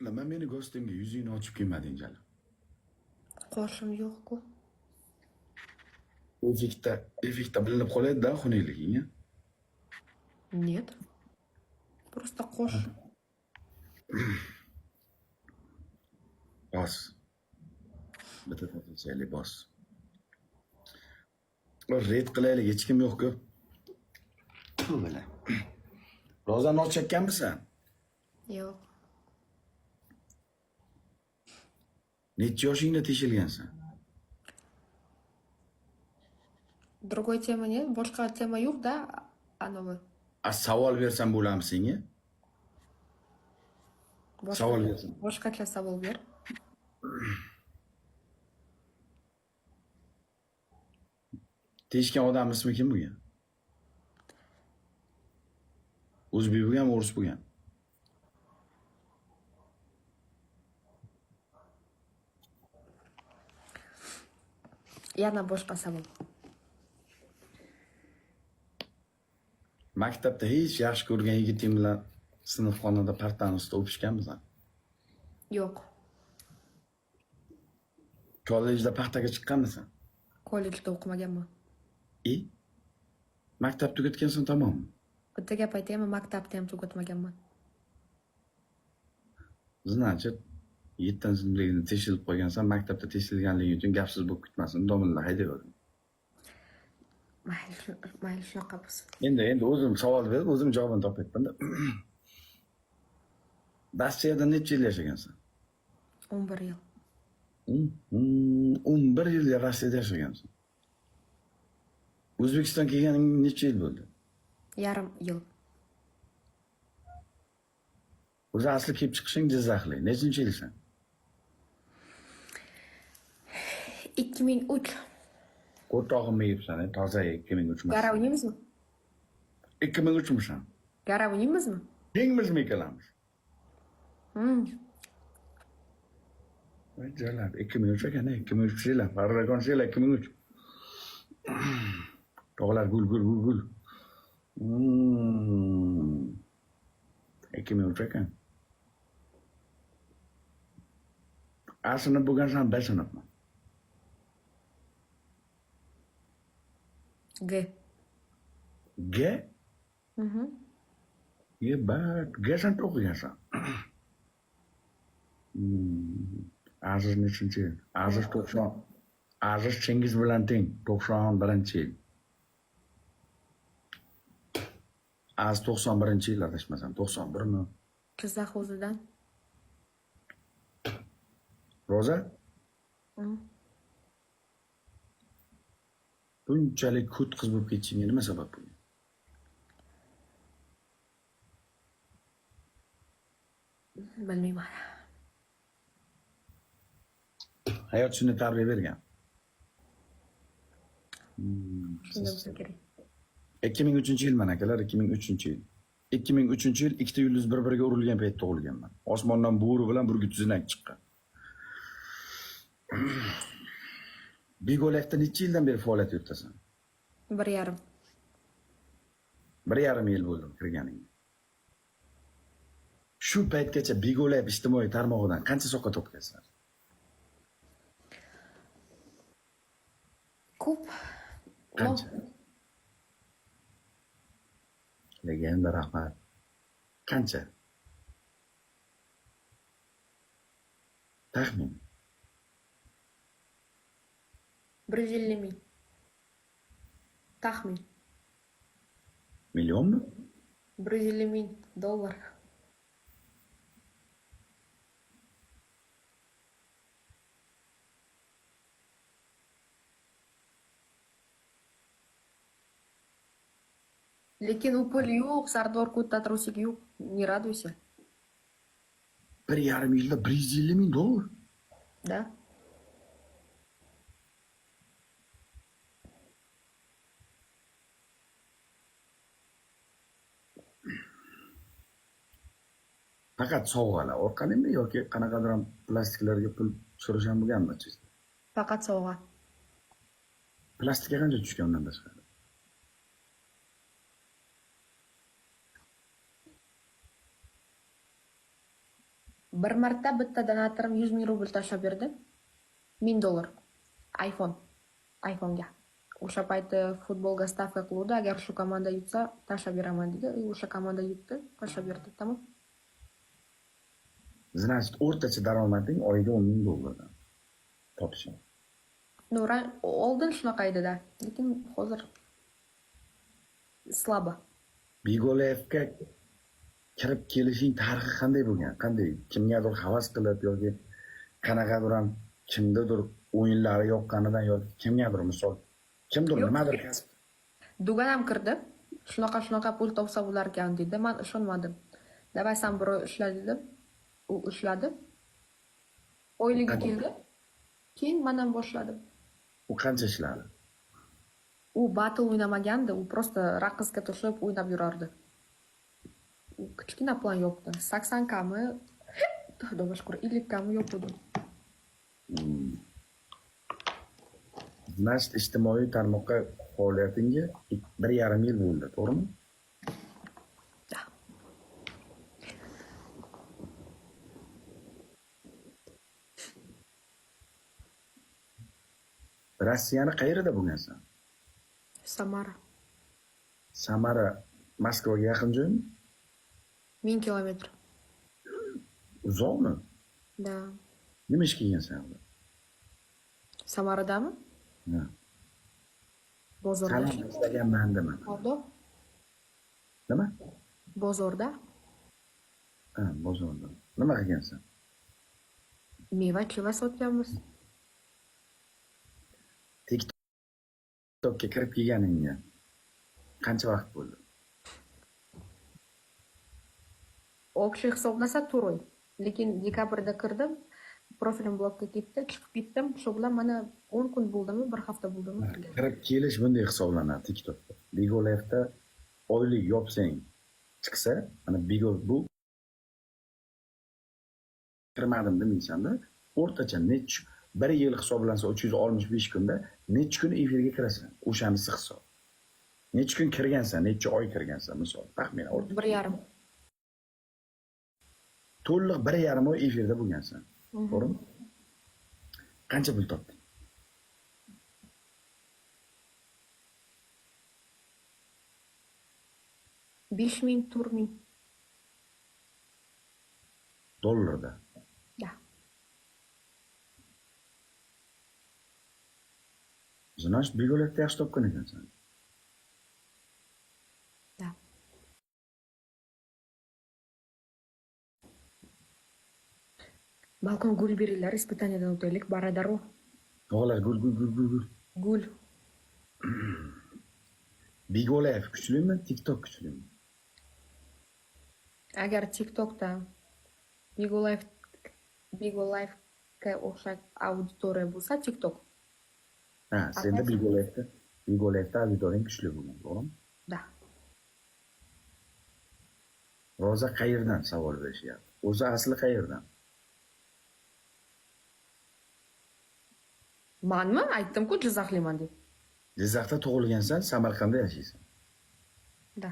Nima meni gostimga yuzingni ochib kelmading jalil? Qoshim yo'q-ku. Effektda bilinib qoladi-da xunukliging. A? Нет. Просто qosh. Bos. Bitta topilsaylik bos. Red qilaylik, hech kim yo'q-ku. Tfu, bala. Roza nos chekkanmisan? Yo'q. Necha yoshingda teshilgansan? Другой темы нет? Boshqa tema yo'q-da, anavi. A savol bersam bo'ladimi senga? Boshqa, Savol bersin. Boshqacha savol ber. Teshgan odam ismi kim bo'lgan? O'zbek bo'lganmi, o'ris bo'lgan? Yana boshqa savol. Maktabda hech yaxshi ko'rgan yigiting bilan sinfxonada partani ustida o'pishganmisan? Yo'q. Kollejda paxtaga chiqqanmisan? Kollejda o'qimaganman. I? Maktab tugatgansan tamommi? Bitta gap aytaymi, maktabni ham tugatmaganman. Значит, yettinchi sinfligida teshilib qolgansan, maktabda teshilganliging uchun gapsiz bo'lib ketmasin, domilla haydayverdim. Mayli, mayli shunaqa bo'lsin. Endi o'zim savol berib, o'zim javobini topyapman-da. Rossiyada necha yil yashagansan? 11 yil. 11 yil Rossiyada yashagansan. O'zbekiston kelganing necha yil bo'ldi? Yarim yil. O'zi asli kelib chiqishing Jizzaxlik. Nechinchi yilsan? 2003. O'rtog'imni yebsan, toza 2003 Gara o'ynaymizmi? 2003misan? Gara o'ynaymizmi? Tengmizmi ikkalamiz? Voy jalab, 2003 ekan, 2003 yil, Farrakon yil 2003. Tog'lar gul gul gul gul. 2003 ekan. A sinf bo'lgansan, B sinfmi? G. G? Ye, ba, G sinfda o'qigansan. Aziz nechinchi yil? Aziz 90. Aziz Chingiz bilan teng, 91-yil. Aziz 91-yil adashmasam, 91mi? Jizzax o'zidan. Roza? Bunchalik ko't qiz bo'lib ketishingga nima sabab bo'lgan? Bilmayman. Hayot shunday tarbiya bergan. Shunday bo'lsa kerak. 2003-yil mana akalar, 2003-yil. 2003-yil ikkita yulduz bir-biriga urilgan payt tug'ilganman. Osmondan bo'ri bilan burgut zinak chiqqan. Bigolakda necha yildan beri faoliyat yuritasan? 1,5. 1,5 yil bo'ldi kirganingga. Shu paytgacha Bigolak ijtimoiy tarmog'idan qancha soqqa topgansan? Ko'p. Qancha? Legenda rahmat. Qancha? Taxmin. 150 ming. Taxmin. Millionmi? 150 ming dollar. Lekin u pul yo'q, Sardor ko'tda trusik yo'q. Не радуйся. 1,5 yilda 150 ming dollar. Да? Faqat sovg'alar orqalimi yoki qanaqadir ham plastiklarga pul tushirish ham bo'lganmi? Faqat sovg'a. Plastikka qancha tushgan undan tashqari? Bir marta bitta donatorim 100 ming rubl tashlab berdi. 1000 dollar. iPhone. iPhone'ga. O'sha payti futbolga stavka qiluvdi. Agar shu komanda yutsa, tashlab beraman dedi. И o'sha komanda yutdi, tashlab berdi. Tamom. Значит, o'rtacha daromading oyiga 10 ming dollardan topishing. Ну, oldin shunaqa edi-da. Lekin hozir слабо. Bigo Life'ga kirib kelishing tarixi qanday bo'lgan? Qanday? Kimgadir havas qilib yoki qanaqadir ham kimdadir o'yinlari yoqqanidan yoki kimgadir, misol, kimdir Yo'q. nimadir kasb Dugonam kirdi. Shunaqa shunaqa pul topsa bo'larkan dedi. Man ishonmadim. Давай san bir oy ishla dedim. U ishladi. Oyligi keldi. Keyin man ham boshladim. U qancha ishladi? U battle o'ynamagandi, u просто raqsga tushib o'ynab yurardi. U kichkina plan yopdi. 80 kami, Xudoga shukur, 50 kami yopdi. Значит, ijtimoiy tarmoqqa faoliyatingga 1,5 yil bo'ldi, to'g'rimi? Да. Rossiyani qayerida bo'lgansan? Samara. Samara Moskvaga yaqin joymi? 1000 kilometr. Uzoqmi? Да. Nima ish qilgansan unda? Samaradami? Ha. Bozorda. Salom ishlaganman deman. Savdo. Nima? Bozorda. Ha, bozorda. Nima qilgansan? Meva cheva sotganmiz. TikTokka kirib kelganingga qancha vaqt bo'ldi? Общий hisoblasa 4 oy. Lekin dekabrda kirdim, profilim blokka ketdi, chiqib ketdim. Shu bilan mana 10 kun bo'ldimi, bir hafta bo'ldimi kirgan. Kirib kelish bunday hisoblanadi TikTokda. Bigo Life'da oylik yopsang chiqsa, mana Bigo bu kirmadim demaysanda, o'rtacha necha bir yil hisoblansa 365 kunda necha kun efirga kirasan? O'shanisi hisob. Necha kun kirgansan, necha oy kirgansan, misol, taxminan o'rtacha. 1,5. To'liq 1,5 oy efirda bo'lgansan. To'g'rimi? Qancha pul topding? 5000, 4000. Dollarda. Да. Значит, Bigo Life'da yaxshi topgan ekansan. Да. Balkon gul beringlar, испытание dan o'taylik, baradaru. O'g'illar, gul, gul, gul, gul, gul. Gul. Bigo Life kuchlimi, TikTok kuchlimi? Agar TikTokda Bigo Life, Bigo Life'ga o'xshab auditoriya bo'lsa, TikTok. Ha, senda Bigo Life'da auditoriyang kuchli bo'lgan, to'g'rimi? Да. Roza qayerdan savol berishyapti? O'zi asli qayerdan? Manmi? Aytdim-ku, Jizzaxliman deb. Jizzaxda tug'ilgansan, Samarqandda yashaysan. Да.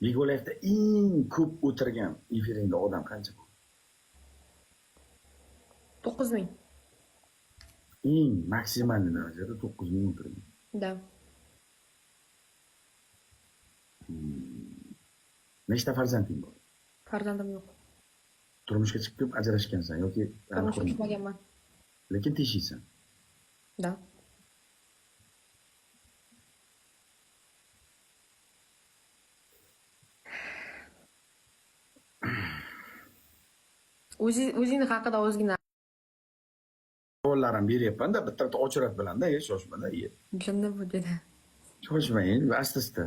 Bigo Life'da eng ko'p o'tirgan efiringda odam qancha bo'ldi? 9000. Eng maksimal darajada 9000 o'tirgan. Да. Nechta farzanding bor? Farzandim yo'q. Turmushga chiqib ajrashgansan yoki Turmushga chiqmaganman. Lekin teshiysan. Да. O'zing haqida ozgina Savollarim beryapman-da, bitta-bitta очередь bilanda, e, shoshmada, e. Jinni bu dedi. Shoshmang, asta-asta.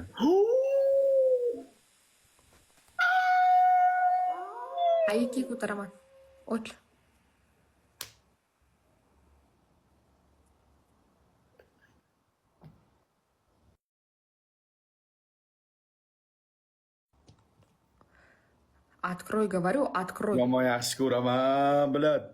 Ayiki ko'taraman. Och. Открой, говорю, открой. Yomon yaxshi ko'raman, блядь.